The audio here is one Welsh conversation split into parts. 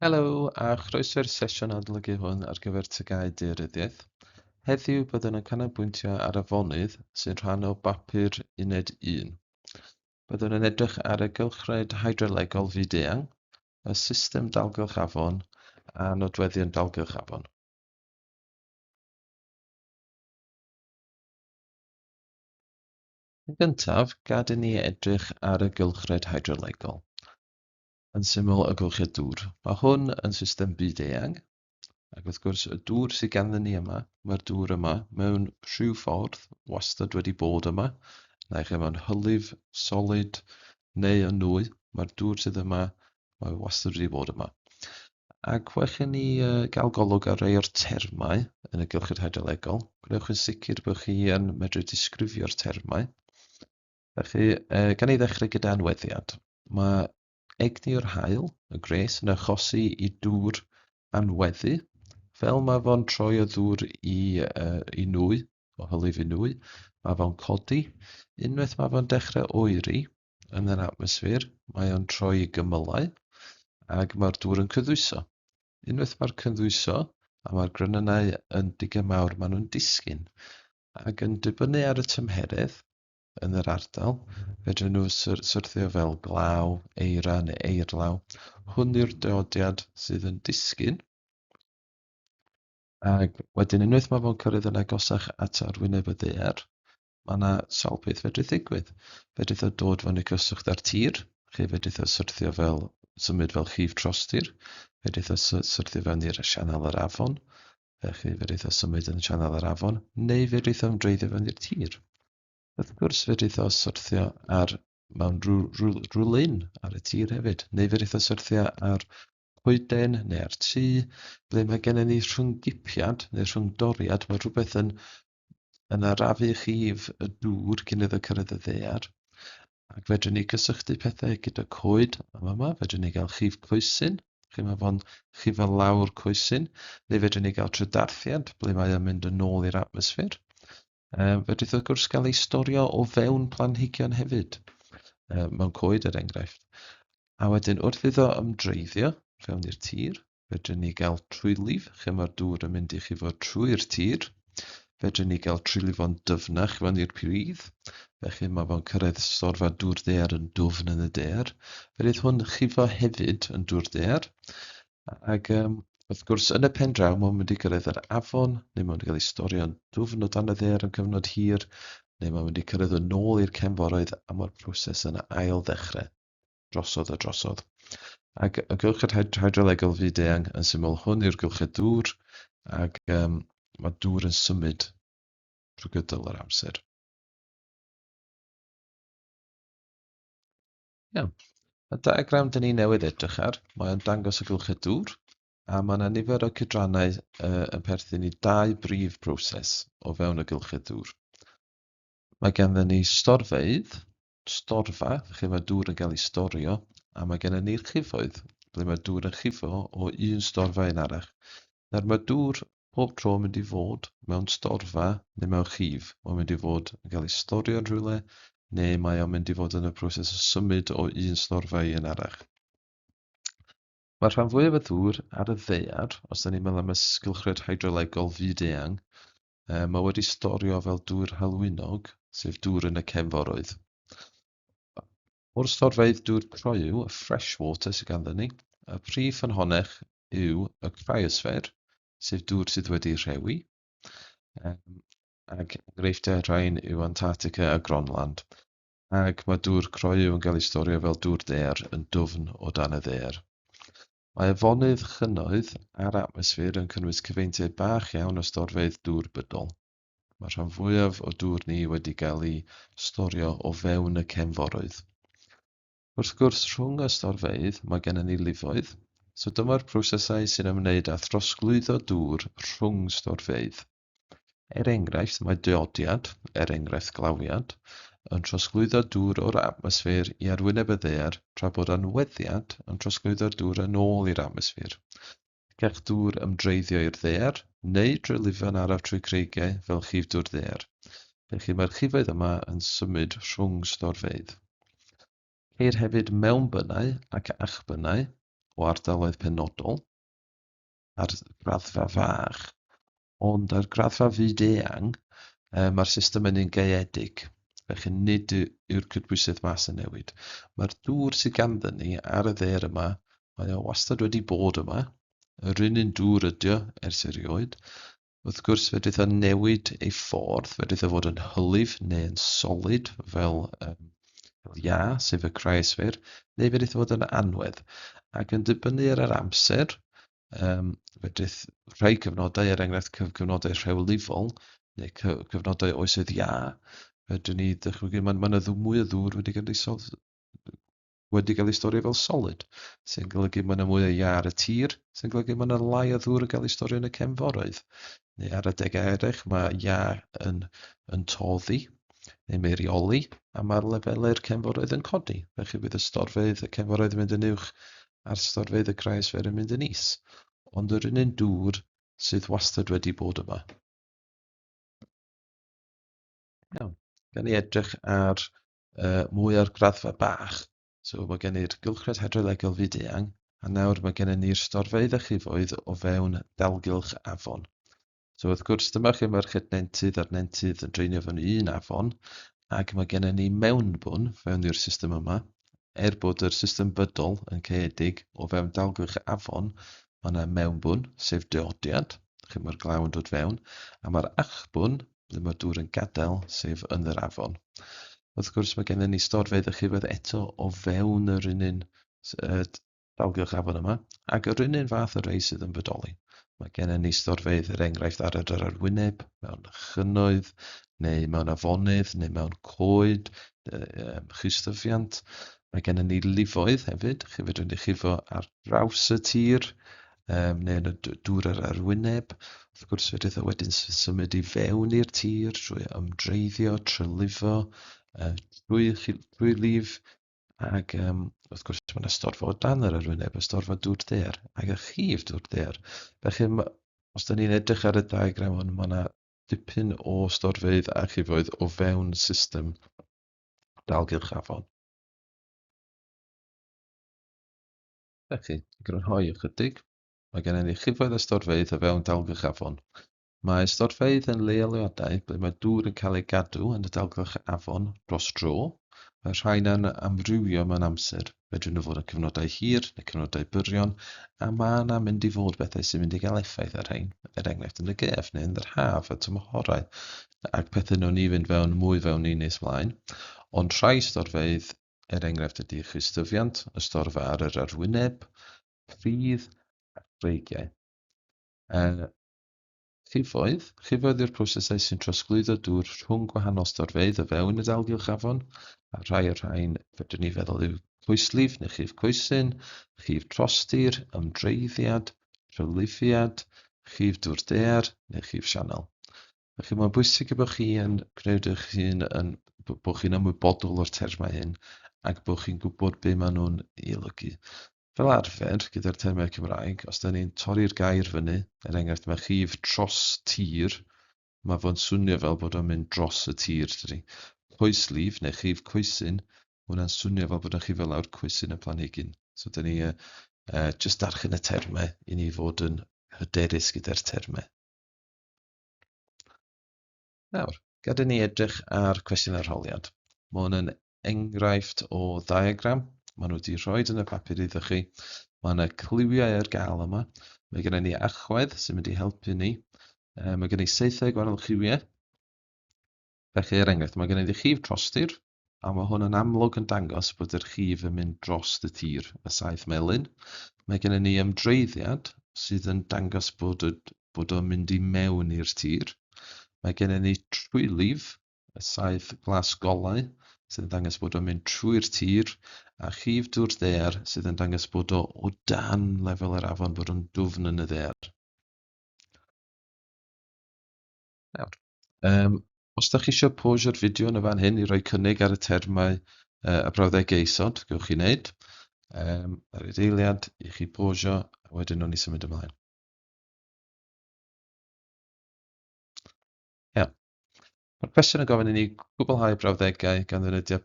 Helo a chroeso i'r sesiwn adolygu hwn ar gyfer TGAU Daearyddiaeth. Heddiw byddwn yn canolbwyntio ar afonydd sy'n rhan o bapur Uned 1. Byddwn yn edrych ar y gylchred hydrolegol fyd-eang, y system dalgylch afon a nodweddion dalgylch afon. Yn gyntaf, gad i ni edrych ar y gylchred hydrolegol. Yn syml, y gylchred dŵr. Mae hwn yn system byd-eang, ac wrth gwrs y dŵr sydd ganddyn ni yma, mae'r dŵr yma mewn rhyw ffordd wastad wedi bod yma, naill ai mewn hylif, solid, neu yn nwy, mae'r dŵr sydd yma, mae wastad wedi bod yma. Ac well i ni gael golwg ar rai o'r termau yn y gylchred hydrolegol. Gwnewch yn sicr bod chi yn medru disgrifio'r termau. Felly, gan ei ddechrau gyda anweddiad, mae egni o'r haul, y gwres, yn achosi i dŵr anweddu. Fel mae fo'n troi o ddŵr i, i nwy, o hylif i nwy, mae fo'n codi. Unwaith mae fo'n dechrau oeri yn yr atmosffer, mae o'n troi i gymylau, ac mae'r dŵr yn cyddwyso. Unwaith mae'r cyddwyso a mae'r gronynnau yn digon mawr, maen nhw'n disgyn. Ac yn dibynnu ar y tymheredd yn yr ardal, fedrwn nhw syrthio fel glaw, eira neu eirlaw. Hwn yw'r dyodiad sydd yn disgyn. Ac wedyn unwaith mae fo'n cyrraedd yn agosach at arwyneb y ddaear, mae yna sawl peth fedrith ddigwydd. Fedrith o dod fewn i cyswllt â'r tir, chi fedrith o syrthio fel, symud fel llif trostir, fedrith o syrthio fewn i'r sianel yr afon, Felly fe wnaeth o symud yn sianel yr afon, neu fe wnaeth o ymdreiddio fewn i'r tir. Wrth gwrs, fe wnaeth o syrthio ar mewn rhyw, rhyw, rhyw lyn ar y tir hefyd, neu fe wnaeth o syrthio ar coeden neu ar tŷ, ble mae gennym ni rhynggipiad neu rhyngdoriad, mae rhywbeth yn yn arafu llif y dŵr cyn iddo cyrraedd y ddaear. Ac fedrwn ni gysylltu pethau gyda coed yma yma, fedrwn ni gael llif coesyn, lle mae fo'n llifo lawr coesyn, neu fedrwn ni gael trydarthiad, ble mae o'n mynd yn ôl i'r atmosffer. Fedrith wrth gwrs gael ei storio o fewn planhigion hefyd, mewn coed er enghraifft. A wedyn wrth iddo ymdreiddio fewn i'r tir, Fedrwn ni gael trwylif, lle mae'r dŵr yn mynd i chifo trwy'r tir. Fedrwn ni gael trwylifo'n dyfnach fewn i'r pridd. Felly mae fo'n cyrraedd storfa dŵr daear yn dwfn yn y daear. Fe hwn chifo hefyd yn dŵr daear. Ac wrth gwrs, yn y pen draw, mae'n mynd i gyrraedd yr afon, neu mae'n mynd i gael ei storio'n dwfn o dan y ddaear am cyfnod hir, neu mae'n mynd i cyrraedd yn ôl i'r cefnforoedd a mae'r proses yn ail ddechrau drosodd a drosodd. Ac y gylched hydrolegol fyd-eang yn syml, hwn yw'r gylched dŵr, ac mae dŵr yn symud trwy gydol yr amser. Iawn. Y diagram dyn ni newydd edrych ar, mae o'n dangos y gylched dŵr, a mae yna nifer o cydrannau yn perthyn i dau brif broses o fewn y gylched dŵr. Mae ganddyn ni storfeydd, storfa, lle mae dŵr yn cael ei storio, a mae gennym ni'r llifoedd, ble mae dŵr yn llifo o un storfa un arall. Nawr mae dŵr pob tro yn mynd i fod mewn storfa neu mewn llif. Mae'n mynd i fod yn cael ei storio yn rhywle, neu mae o'n mynd i fod yn y proses o symud o un storfa i un arall. Mae'r rhan fwyaf o ddŵr ar y ddaear, os da ni'n meddwl am y gylchred hydrolegol fyd-eang, mae wedi storio fel dŵr halwynog, sef dŵr yn y cefnforoedd. O'r storfeydd dŵr croyw, y fresh water sydd ganddyn ni, y prif ffynhonnell yw y cryosffer, sef dŵr sydd wedi rhewi, ac enghreifftiau rhain yw Antarctica a Groenland. Ac mae dŵr croyw yn cael ei storio fel dŵr daear yn dwfn o dan y ddaear. Mae afonydd llynnoedd a'r atmosffer yn cynnwys cyfeintiau bach iawn o storfeydd dŵr bydol. Mae'r rhan fwyaf o dŵr ni wedi cael ei storio o fewn y cefnforoedd. Wrth gwrs, rhwng y storfeydd mae gennym ni lifoedd, so dyma'r prosesau sy'n ymwneud â throsglwyddo dŵr rhwng storfeydd. Er enghraifft, mae dyodiad, er enghraifft glawiad, yn trosglwyddo dŵr o'r atmosffer i arwyneb y ddaear tra bod anweddiad yn trosglwyddo'r dŵr yn ôl i'r atmosffer. Gall dŵr ymdreiddio i'r ddaear neu drylifan araf trwy creigiau fel llif dŵr ddaear. Felly mae'r llifoedd yma yn symud rhwng storfeydd. Ceir hefyd mewnbynnau ac allbynnau. o ardaloedd penodol ar graddfa fach, ond ar graddfa fyd-eang, mae'r system yn un gaeedig. Felly nid yw'r cydbwysedd mas yn newid. Mae'r dŵr sydd ganddyn ni ar y ddaear yma, mae o wastad wedi bod yma. Yr un un dŵr ydy o ers erioed. Wrth gwrs, fedrith o newid ei ffordd, fedrith o fod yn hylif neu yn solid fel, fel iâ, sef y cryosffer, neu fedrith o fod yn anwedd. Ac yn dibynnu ar yr amser, fedrith rhai cyfnodau, er enghraifft cyfnodau rhewlifol, neu cyfnodau oesoedd iâ, fedrwn ni ddychmygu, mae yna mwy o ddŵr wedi cael ei wedi cael ei storio fel solid, sy'n golygu mae yna mwy o iâ ar y tir, sy'n golygu mae yna lai o ddŵr yn cael ei storio yn y cefnforoedd. Neu ar adegau eraill, mae iâ yn toddi, neu meirioli, a mae'r lefelau'r cefnforoedd yn codi. Felly bydd y storfeydd y cefnforoedd yn mynd yn uwch a'r storfeydd y cryosffer yn mynd yn is. Ond yr un un dŵr sydd wastad wedi bod yma. Iawn. Gan ni edrych ar mwy ar graddfa bach. So mae gen i'r gylchred hydrolegol fyd-eang, a nawr mae gennym ni'r storfeydd a chifoedd o fewn dalgylch afon. So wrth gwrs, dyma lle mae'r chydnentydd a'r nentydd yn draenio fewn un afon, ac mae gennym ni mewnbwn fewn i'r system yma. Er bod yr system bydol yn caeedig o fewn dalgylch afon, mae yna mewnbwn, sef dyodiad, lle mae'r glaw yn dod fewn, a mae'r allbwn, ble mae'r dŵr yn gadael, sef yn yr afon. Wrth gwrs, mae gennym ni storfeydd a chifedd eto o fewn yr un un dalgylch afon yma, ac yr un un fath o rei sydd yn bodoli. Mae gennym ni storfeydd, er enghraifft, ar yr arwyneb, mewn llynnoedd, neu mewn afonydd, neu mewn coed, chwystyfiant. Mae gennym ni lifoedd hefyd, chi fedrwn ni chifo ar draws y tir, neu yn y dŵr ar arwyneb. Wrth gwrs, fedrith o wedyn symud i fewn i'r tir trwy ymdreiddio, trylifo, trwy lif, Ac wrth gwrs mae yna storfa o dan yr arwyneb, y storfa dŵr daear, ac y llif dŵr daear. Felly, os da ni'n edrych ar y diagram hwn, mae yna dipyn o storfeydd a llifoedd o fewn system dalgylch afon. Felly, i grynhoi ychydig, mae gennym ni llifoedd a storfeydd o fewn dalgylch afon. Mae storfeydd yn leoliadau ble mae dŵr yn cael ei gadw yn y dalgylch afon dros dro. Mae'r rhain yn amrywio mewn amser. Fedrwn nhw fod yn cyfnodau hir neu cyfnodau byrion, a mae yna mynd i fod bethau sy'n mynd i gael effaith ar rhain, er enghraifft yn y gaeaf neu yn yr haf a tymhorau, ac pethau wnawn ni fynd fewn mwy fewn i nes mlaen. Ond rhai storfeydd, er enghraifft, ydy chwystyfiant, y storfa ar yr arwyneb, pridd a chreigiau. Llifoedd. Llifoedd yw'r prosesau sy'n trosglwyddo dŵr rhwng gwahanol storfeydd o fewn y dalgylch afon, a rhai o'r rhain fedrwn ni feddwl yw coeslif neu llif coesyn, llif trostir, ymdreiddiad, rhewlifiad, llif dŵr daear neu llif sianel. Felly mae'n bwysig bod chi yn gwneud eich hun yn, bod chi'n ymwybodol o'r termau hyn ac bod chi'n gwybod be maen nhw'n ei olygu. Fel arfer, gyda'r termau Cymraeg, os da ni'n torri'r gair fyny, er enghraifft mae llif tros tir, mae fo'n swnio fel bod o'n mynd dros y tir, dydy. Coeslif neu llif coesyn, hwnna'n swnio fel bod o'n llifo lawr coesyn y planhigyn. So da ni just darllen y termau i ni fod yn hyderus gyda'r termau. Nawr, gad i ni edrych ar cwestiwn arholiad. Mae hwn yn enghraifft o ddiagram. Maen nhw wedi rhoi yn y papur iddo chi. Mae yna cliwiau ar gael yma. Mae gennym ni allwedd sy'n mynd i helpu ni. Mae gen i 17 gwahanol cliwiau. Felly, er enghraifft, mae gen i llif trostir, a mae hwn yn amlwg yn dangos bod yr llif yn mynd dros y tir, y saeth melyn. Mae gennym ni ymdreiddiad sydd yn dangos bod o'n mynd i mewn i'r tir. Mae gennym ni trwylif, y saeth glas golau, sydd yn dangos bod o'n mynd trwy'r tir, a llif dŵr daear sydd yn dangos bod o dan lefel yr afon, bod o'n dwfn yn y ddaear. Nawr, os da chi eisiau pausio'r fideo yn y fan hyn i roi cynnig ar y termau y brawddegau isod, gewch chi wneud. Ar yr eiliad i chi pausio, a wedyn nhw'n ni symud ymlaen. Iawn. Mae'r cwestiwn yn gofyn i ni gwblhau brawddegau gan ddefnyddio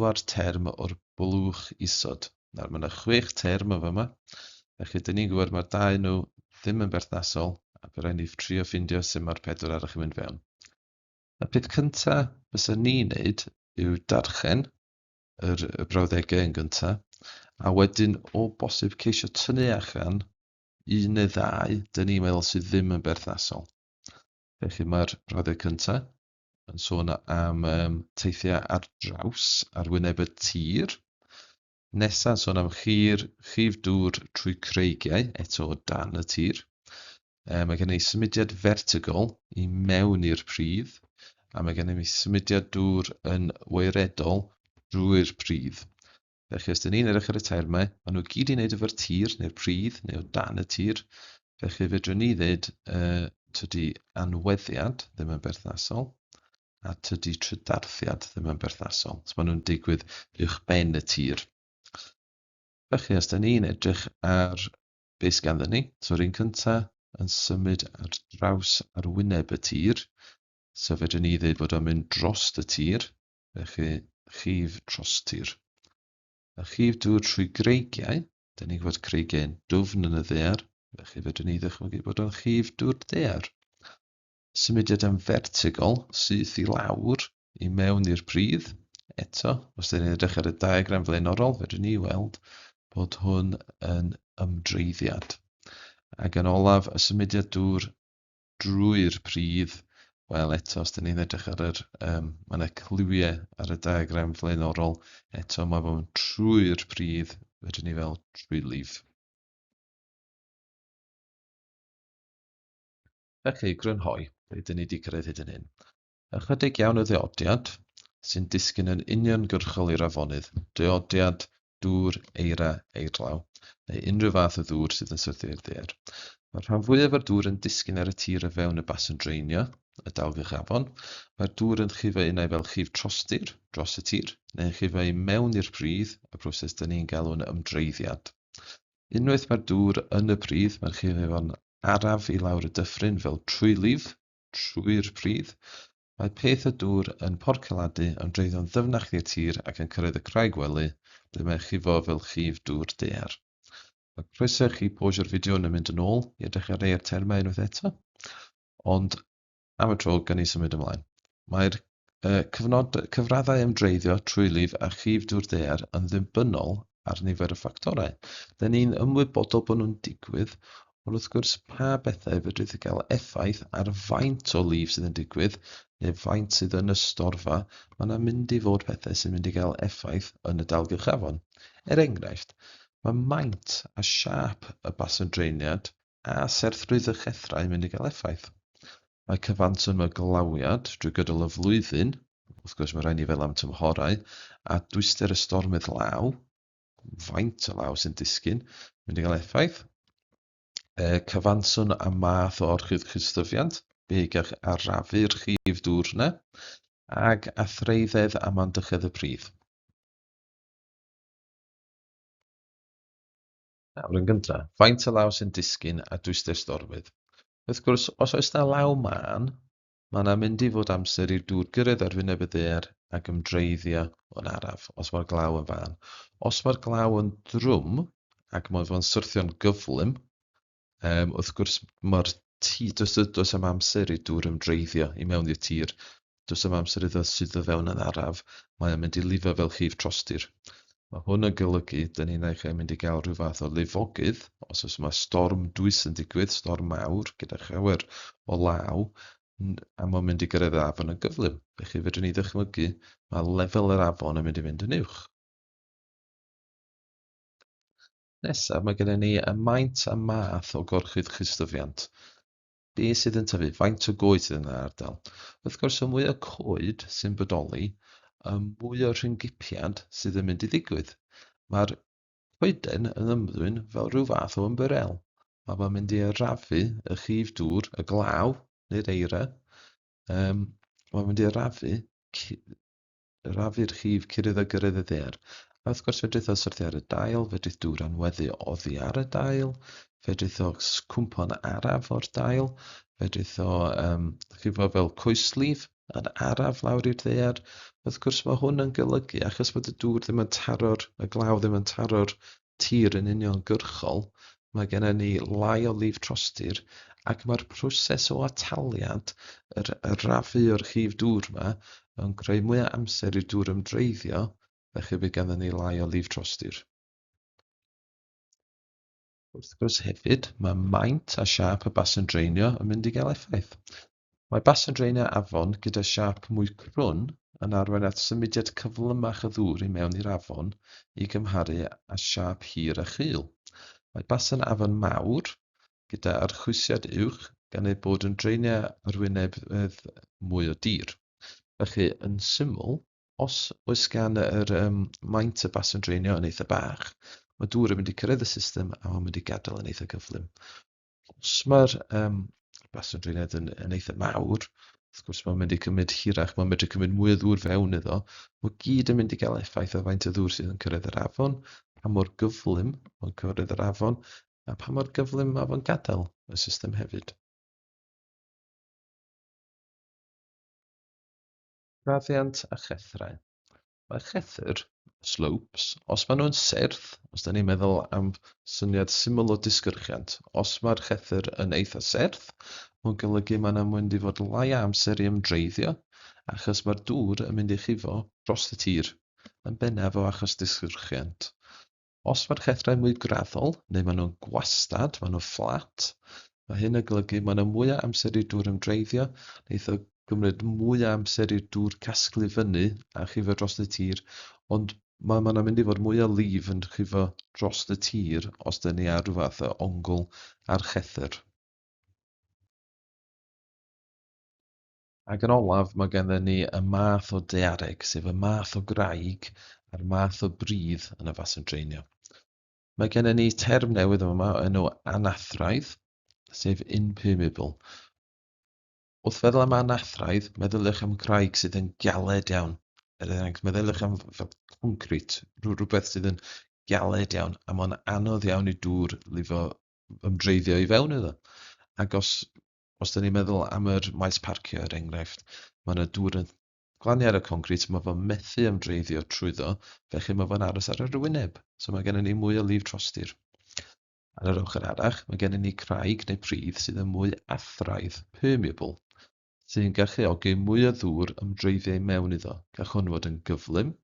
4 term o'r blwch isod. Nawr, mae yna 6 term o fama. Felly, dyn ni'n gwybod mae'r dau nhw ddim yn berthnasol, a bydd rhaid ni trio ffindio sut mae'r pedwar arall yn mynd fewn. Y peth cyntaf fysa ni'n neud yw darllen y brawddegau yn gyntaf, a wedyn o bosib ceisio tynnu allan un neu ddau dyn ni'n meddwl sydd ddim yn berthnasol. Felly mae'r brawddeg cyntaf yn sôn am teithiau ar draws arwyneb y tir. Nesaf yn sôn am llif dŵr trwy creigiau, eto o dan y tir. Mae gen i symudiad vertigol i mewn i'r pridd, a mae gen i symudiad dŵr yn weithredol drwy'r pridd. Felly, os dyn ni'n edrych ar y termau, maen nhw gyd i wneud efo'r tir, neu'r pridd, neu o dan y tir. Felly, fedrwn ni ddweud tydi anweddiad ddim yn berthnasol, a tydi trydarthiad ddim yn berthnasol. So, maen nhw'n digwydd uwch ben y tir. Felly, os dyn ni'n edrych ar beth sydd ganddyn ni, so yr un cyntaf yn symud ar draws arwyneb y tir, so fedrwn ni ddweud bod o'n mynd dros y tir, felly llif trostir. A llif dŵr trwy greigiau, dyn ni'n gwybod creigiau'n dwfn yn y ddaear, felly fedrwn ni ddychmygu bod o'n llif dŵr daear. Symudiad yn vertigol, syth i lawr, i mewn i'r pridd. Eto, os dyn ni'n edrych ar y diagram flaenorol, fedrwn ni weld bod hwn yn ymdreiddiad. Ac yn olaf, y symudiad dŵr drwy'r pridd, wel eto, os dyn ni'n edrych ar yr, mae yna cliwiau ar y diagram flaenorol, eto mae fo'n trwy'r pridd, fedrwn ni fel trwy lif. Felly, grynhoi, ble dyn ni wedi cyrraedd hyd yn hyn. Ychydig iawn o ddyodiad sy'n disgyn yn uniongyrchol i'r afonydd, dyodiad, dŵr, eira, eirlaw, neu unrhyw fath o ddŵr sydd yn syrthio i'r ddaear. Mae'r rhan fwyaf o'r dŵr yn disgyn ar y tir o fewn y basen draenio, y dalgylch afon. Mae'r dŵr yn llifo unai fel llif trostir, dros y tir, neu'n llifo i mewn i'r pridd, y broses dyn ni'n galw'n ymdreiddiad. Unwaith mae'r dŵr yn y pridd, mae'n llifo'n araf i lawr y dyffryn fel trwylif, trwy'r pridd. Mae peth o dŵr yn porceladu, ymdreiddio'n ddyfnach i'r tir ac yn cyrraedd y craig wely, ble mae'n llifo fel llif dŵr daear. Mae croeso i chi pausio'r fideo neu mynd yn ôl i edrych ar rei o'r termau unwaith eto, ond am y tro, gan ni symud ymlaen. Mae'r cyfnod, cyfraddau ymdreiddio trwy lif a llif dŵr daear yn ddibynnol ar nifer o ffactorau. Dyn ni'n ymwybodol bod nhw'n digwydd, ond wrth gwrs pa bethau fedrith gael effaith ar faint o lif sydd yn digwydd, neu faint sydd yn y storfa, mae yna mynd i fod pethau sy'n mynd i gael effaith yn y dalgylch afon. Er enghraifft, mae maint a siâp y basen draeniad a serthrwydd y llethrau yn mynd i gael effaith. Mae cyfanswm y glawiad drwy gydol y flwyddyn, wrth gwrs mae rhaid ni feddwl am tymhorau, a dwyster y stormydd law, faint o law sy'n disgyn, mynd i gael effaith. Cyfanswm a math o orchudd chwystyfiant, be gall arafu'r llif dŵr yna, ac athreiddedd a mandychedd y pridd. Nawr, yn gyntaf, faint o law sy'n disgyn a dwyster stormydd? Wrth gwrs, os oes na law mân, mae yna mynd i fod amser i'r dŵr gyrraedd ar wyneb y ddaear ac ymdreiddio yn araf, os mae'r glaw yn fân. Os mae'r glaw yn drwm ac mae fo'n syrthio'n gyflym, wrth gwrs mae'r does, does am amser i'r dŵr ymdreiddio i mewn i'r tir. Does am amser iddo suddo fewn yn araf, mae o'n mynd i lifo fel llif trostir. Mae hwn yn golygu, dyn ni'n naill ai mynd i gael rhyw fath o lifogydd, os oes yma storm dwys yn digwydd, storm mawr gyda llawer o law, a mae'n mynd i gyrraedd yr afon yn gyflym. Felly fedrwn ni ddychmygu mae lefel yr afon yn mynd i fynd yn uwch. Nesaf, mae gennym ni y maint a math o gorchudd chwystyfiant. Be sydd yn tyfu? Faint o goed sydd yn yr ardal? Wrth gwrs, y mwy o coed sy'n bodoli, y mwy o rhyngipiad sydd yn mynd i ddigwydd. Mae'r coeden yn ymddwyn fel rhyw fath o ymbarel. Mae fo'n mynd i arafu y llif dŵr, y glaw neu'r eira. Mae'n mynd i arafu arafu'r llif curydd a gyrraedd y ddaear. A wrth gwrs fedrith o syrthio ar y dail, fedrith dŵr anweddu oddi ar y dail, fedrith o cwmpo'n araf o'r dail, fedrith o llifo fel coeslif yn araf lawr i'r ddaear. Wrth gwrs mae hwn yn golygu, achos bod y dŵr ddim yn taro'r, y glaw ddim yn taro'r tir yn uniongyrchol, Mae gennym ni lai o lif trostir ac mae'r proses o ataliad, yr arafu o'r llif dŵr yma, yn creu mwy o amser i'r dŵr ymdreiddio, felly bydd ganddyn ni lai o lif trostir. Wrth gwrs hefyd, mae maint a siâp y basn draenio yn mynd i gael effaith. Mae basn draenio afon gyda siâp mwy crwn yn arwain at symudiad cyflymach y ddŵr i mewn i'r afon i gymharu â siâp hir a chul. Mae basn afon mawr gyda archwysiad uwch gan ei bod yn draenio arwynebedd mwy o dir. Felly, yn syml, os oes gan yr maint y basn draenio yn eitha bach, mae dŵr yn mynd i cyrraedd y system a mae'n mynd i gadael yn eitha gyflym. Os mae'r basn draeniad yn eitha mawr, wrth gwrs mae'n mynd i cymryd hirach, mae'n medru cymryd mwy o ddŵr fewn iddo, mae gyd yn mynd i gael effaith ar faint o ddŵr sydd yn cyrraedd yr afon, pa mor gyflym mae'n cyrraedd yr afon, a pa mor gyflym mae fo'n gadael y system hefyd. Graddiant a chethrau. Mae chethr, slopes, os maen nhw'n serth, os da ni'n meddwl am syniad syml o disgyrchiant, os mae'r chethr yn eitha serth, mae'n golygu mae yna mynd i fod lai o amser i ymdreiddio, achos mae'r dŵr yn mynd i chifo dros y tir, yn bennaf o achos disgyrchiant. Os mae'r llethrau mwy graddol, neu maen nhw'n gwastad, maen nhw'n fflat, mae hyn yn golygu mae yna mwy o amser i'r dŵr ymdreiddio, wneith o gymryd mwy o amser i'r dŵr casglu fyny a chifo dros y tir, ond mae yna mynd i fod mwy o lif yn chifo dros y tir os dyn ni ar rhyw fath o ongl a'r llethr. Ac yn olaf, mae gennym ni y math o daeareg, sef y math o graig a'r math o bridd yn y fasn draenio. Mae gennym ni term newydd yma enw anathraidd, sef impermeable. Wrth feddwl am anathraidd, meddyliwch am graig sydd yn galed iawn. Er enghraifft, meddyliwch am fel concrit, rhywbeth sydd yn galed iawn, a mae'n anodd iawn i dŵr lifo ymdreiddio i fewn iddo. Ac os da ni'n meddwl am yr maes parcio, er enghraifft, mae yna dŵr yn glanio ar y concrit, mae fo'n methu ymdreiddio trwyddo, felly mae fo'n aros ar yr wyneb. So mae gennym ni mwy o lif trostir. Ar yr ochr arall, mae gennym ni craig neu pridd sydd yn mwy athraidd, permeable, sy'n galluogi mwy o ddŵr ymdreiddio i mewn iddo. Gall hwn fod yn gyflym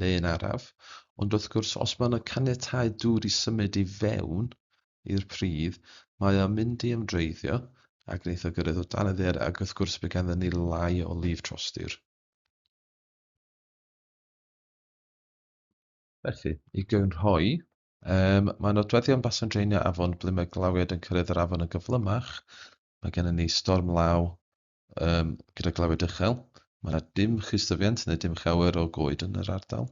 neu yn araf, ond wrth gwrs, os mae yna caniatáu dŵr i symud i fewn i'r pridd, mae o'n mynd i ymdreiddio ac wneith o gyrraedd o dan y ddaear ac wrth gwrs bydd ganddyn ni lai o lif trostir. Felly, i grynhoi, mae nodweddion basn draenio afon ble mae glawiad yn cyrraedd yr afon yn gyflymach. Mae gennym ni storm law gyda glawiad uchel. Mae yna dim chwystyfiant neu dim llawer o goed yn yr ardal.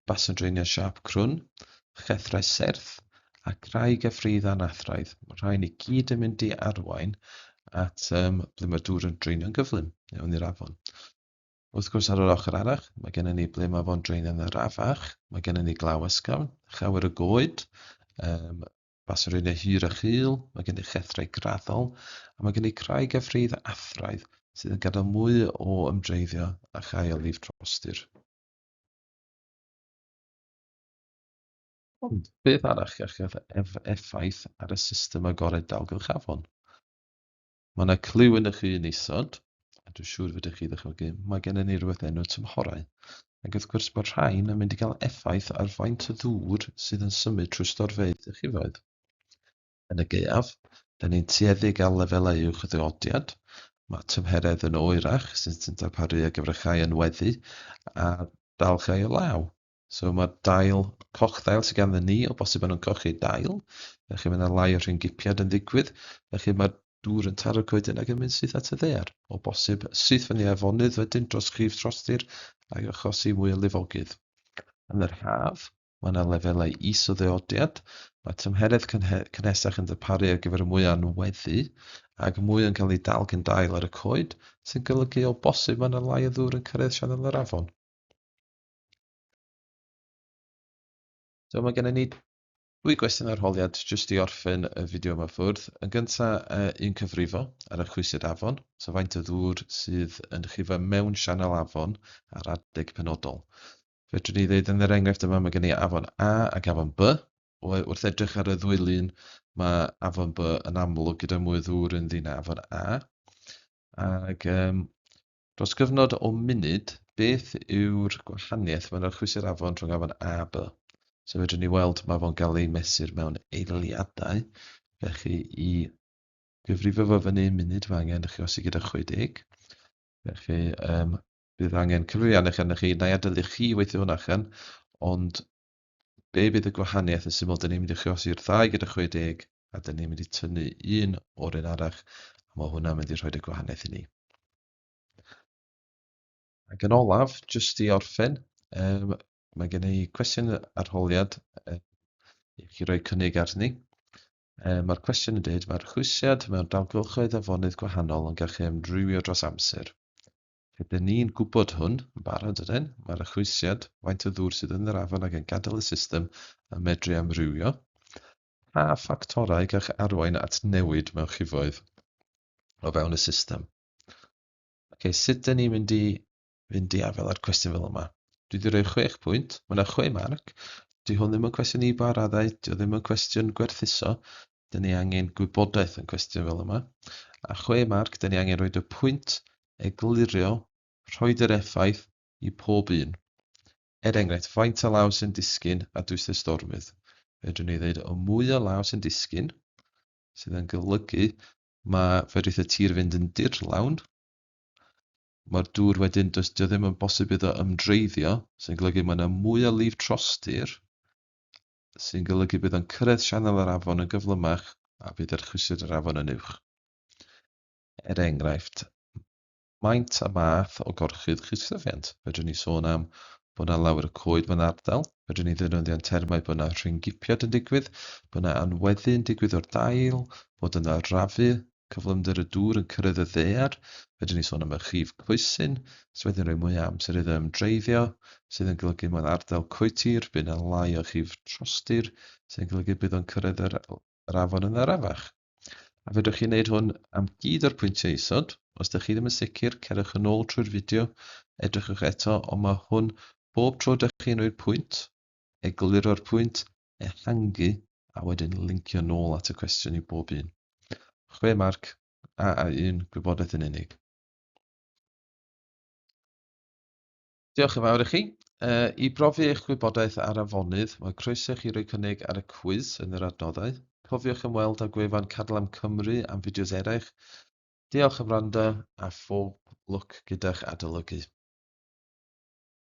Basn draenio siâp crwn, llethrau serth, a craig a phridd anathraidd. Mae rhain i gyd yn mynd i arwain at ble mae'r dŵr yn draenio'n gyflym iawn i'r afon. Wrth gwrs, ar yr ochr arall, mae gennym ni ble mae fo'n draenio'n arafach, mae gennym ni glaw ysgafn, llawer o goed, baswreinau hir a chul, mae gen i llethrau graddol, a mae gen i craig a phridd athraidd sydd yn gadael mwy o ymdreiddio a llai o lif trostir. Ond beth arall gall gael effaith ar y system agored dalgylch afon? Mae yna cliw yn y llun isod, a dwi'n siŵr fedrwch chi ddychmygu, mae gennym ni rhywbeth enw tymhorau. Ac wrth gwrs mae'r rhain yn mynd i gael effaith ar faint o ddŵr sydd yn symud trwy storfeydd y llifoedd. Yn y gaeaf, da ni'n tueddu i gael lefelau uwch o ddyodiad, mae tymheredd yn oerach sy'n darparu ar gyfer llai o anweddu a dal llai o law. So mae dail, cochddail sydd ganddyn ni, o bosib maen nhw'n cochi dail, felly mae yna lai o rhyngipiad yn ddigwydd, felly mae'r dŵr yn taro coeden ac yn mynd syth at y ddaear, o bosib syth fyny afonydd wedyn dros llif trostir ac achosi mwy o lifogydd. Yn yr haf, mae yna lefelau is o ddeodiad, mae tymheredd cynhesach yn darparu ar gyfer mwy o anweddu ac mwy yn cael ei dal gan dail ar y coed, sy'n golygu o bosib mae yna lai o ddŵr yn cyrraedd sianel yr afon. So mae gennym ni dwy gwestiwn arholiad jyst i orffen y fideo yma ffwrdd. Yn gyntaf, un cyfrifo ar y chwysiad afon, so faint o ddŵr sydd yn llifo mewn sianel afon ar adeg penodol. Fedrwn ni ddeud yn yr enghraifft yma mae gen i afon A ac afon B. Wrth edrych ar y ddwy lun, mae afon B yn amlwg gyda mwy o ddŵr ynddi na afon A. Ac dros gyfnod o munud, beth yw'r gwahaniaeth mewn archwysir afon rhwng afon A a B? So fedrwn ni weld mae fo'n gael ei mesur mewn eiliadau. Felly i gyfrifo fo fyny munud, mae angen chi osi gyda 60. Felly bydd angen cyfrifiannell arnoch chi, na i adael i chi weithio hwn allan, ond be bydd y gwahaniaeth yn syml, dyn ni'n mynd i chosi'r ddau gyda 60 a dyn ni'n mynd i tynnu un o'r un arall, a mae hwnna'n mynd i rhoi y gwahaniaeth i ni. Ac yn olaf, jyst i orffen, mae gen i cwestiwn arholiad i chi roi cynnig arni. Mae'r cwestiwn yn dweud, mae'r chwysiad mewn dalgylchoedd afonydd gwahanol yn gallu amrywio dros amser. Rydyn ni'n gwybod hwn yn barod, ydyn? Mae'r achwysiad, faint o ddŵr sydd yn yr afon ac yn gadael y system, yn medru amrywio. Pa ffactorau gall arwain at newid mewn llifoedd o fewn y system? Okay, sut dyn ni'n mynd i fynd i afael â'r cwestiwn fel yma? Dwi wedi rhoi 6 pwynt, mae yna 6 marc. Di hwn ddim yn cwestiwn i ba raddau, di o ddim yn cwestiwn gwerthuso. Dyn ni angen gwybodaeth yn cwestiwn fel yma. A 6 marc, dyn ni angen rhoi y pwynt eglurio, rhoid yr effaith i pob un. Er enghraifft, faint o law sy'n disgyn a dwysedd stormydd. Fedrwn ni ddweud o mwy o law sy'n disgyn, sydd yn golygu mae fedrith y tir fynd yn dirlawn. Mae'r dŵr wedyn, does dio ddim yn bosib iddo ymdreiddio, sy'n golygu mae yna mwy o lif trostir, sy'n golygu bydd o'n cyrraedd sianel yr afon yn gyflymach a bydd yr chwysiad yr afon yn uwch. Er enghraifft, maint a math o gorchudd chwythyfiant. Fedrwn ni sôn am bod yna lawer o coed mewn ardal. Fedrwn ni ddefnyddio'n termau bod yna rhynggipiad yn digwydd, bod yna anweddu yn digwydd o'r dail, bod yna rafu, cyflymder y dŵr yn cyrraedd y ddaear. Fedrwn ni sôn am y llif coesyn, sydd wedyn rhoi mwy o amser iddo ymdreiddio, sydd yn golygu mewn ardal coetir, bydd yna lai o llif trostir, sydd yn golygu bydd o'n cyrraedd yr afon yn arafach. A fedrwch chi wneud hwn am gyd o'r pwyntiau isod. Os ydych chi ddim yn sicr, cerwch yn ôl trwy'r fideo, edrychwch eto, ond mae hwn bob tro ydych chi'n rhoi'r pwynt, egluro'r pwynt, ehangu, a wedyn lincio nôl at y cwestiwn i bob un. 6 marc, A a 1, gwybodaeth yn unig. Diolch yn fawr i chi. I brofi eich gwybodaeth ar afonydd, mae croeso i chi roi cynnig ar y cwis yn yr adnoddau. Cofiwch ymweld â gwefan Cadlam Cymru am fideos eraill. Diolch am wrando a phob lwc gyda'ch adolygu.